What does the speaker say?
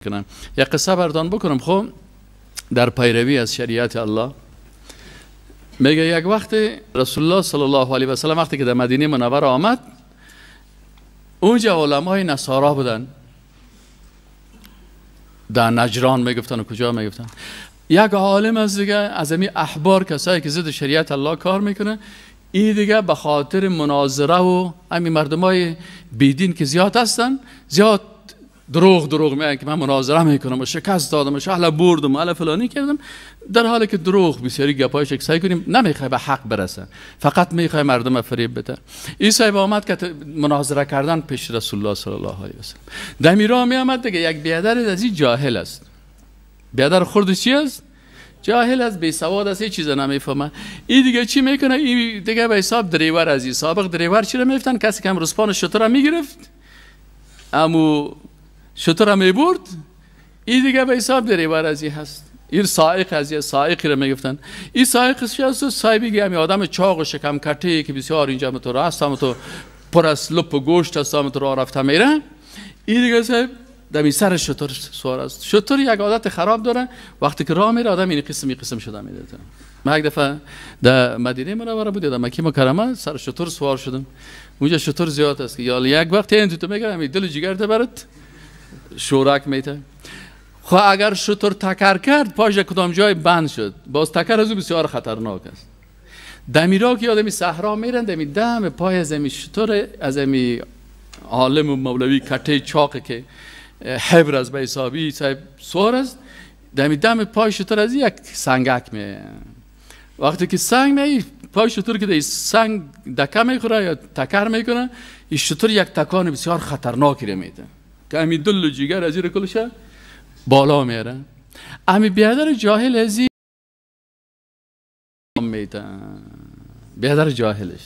کنم. یک قصه بردان بکنم. خب در پیروی از شریعت الله میگه یک وقت رسول الله صلی الله علیه و سلم وقتی که در مدینه منوره آمد، اونجا علمای نصارا بودن، در نجران میگفتن و کجا میگفتن. یک عالم از دیگه از امی احبار، کسایی که ضد شریعت الله کار میکنه، این دیگه به خاطر مناظره و امی مردمای بیدین که زیاد هستن، زیاد دروغ میگن که من مناظره میکنم و شکست دادم و شهل بردم و اله فلانی کردم، در حالی که دروغ بسیاری گپایش که سعی کنیم نمیخوای به حق برسه، فقط میخوای مردم فریب بده. این صاحب آمد که مناظره کردن پیش رسول الله صلی الله علیه و سلم. دمیرا می آمد دیگه، یک بیادر از این جاهل است، بیادر خورد چی است؟ جاهل است، بی سواد است، هیچ چیز نمیفهمه. این دیگه چی میکنه؟ این دیگه به حساب دریور از این سابق دریور چی رو میفتن؟ کسی که هم رسپان شتر میگرفت، امو شتر میبرد، این دیگه به حساب دریور از این هست. این سائق از این سائقی رو میگفتن. این سائق چی است؟ صاحبی همی آدم چاق و شکم کته که بسیار اینجا متو هست، تو پر از لپ و گوشت است، تو راه رفته میره. این دیگه صاحب دمی سر شتر سوار است. شتر یک عادت خراب داره، وقتی که راه میره آدم این قسم شده میده. من یک دفعه در مدینه منوره بود، در مکه مکرمه، سر شتر سوار شدم. اونجا شتر زیاد است که یا یک وقت این تو میگه دل جگر برات شورک میته. خب اگر شتر تکر کرد پاش کدام جای بند شد، باز تکر از او بسیار خطرناک است. دمیرا که آدمی صحرا میرن، دمی دم پای از امی شتر از امی عالم و مولوی کته چاقه که حبر از به حسابی صاحب سوار است، دمی دم پای شتر از یک سنگک می، وقتی که سنگ می پای شتر که سنگ دکه میخوره یا تکر میکنه، این شتر یک تکان بسیار خطرناکی رو میده که امی دل و جیگر از این کلشه بالا میاره. امی بیادر جاهل از این میده، بیادر جاهلش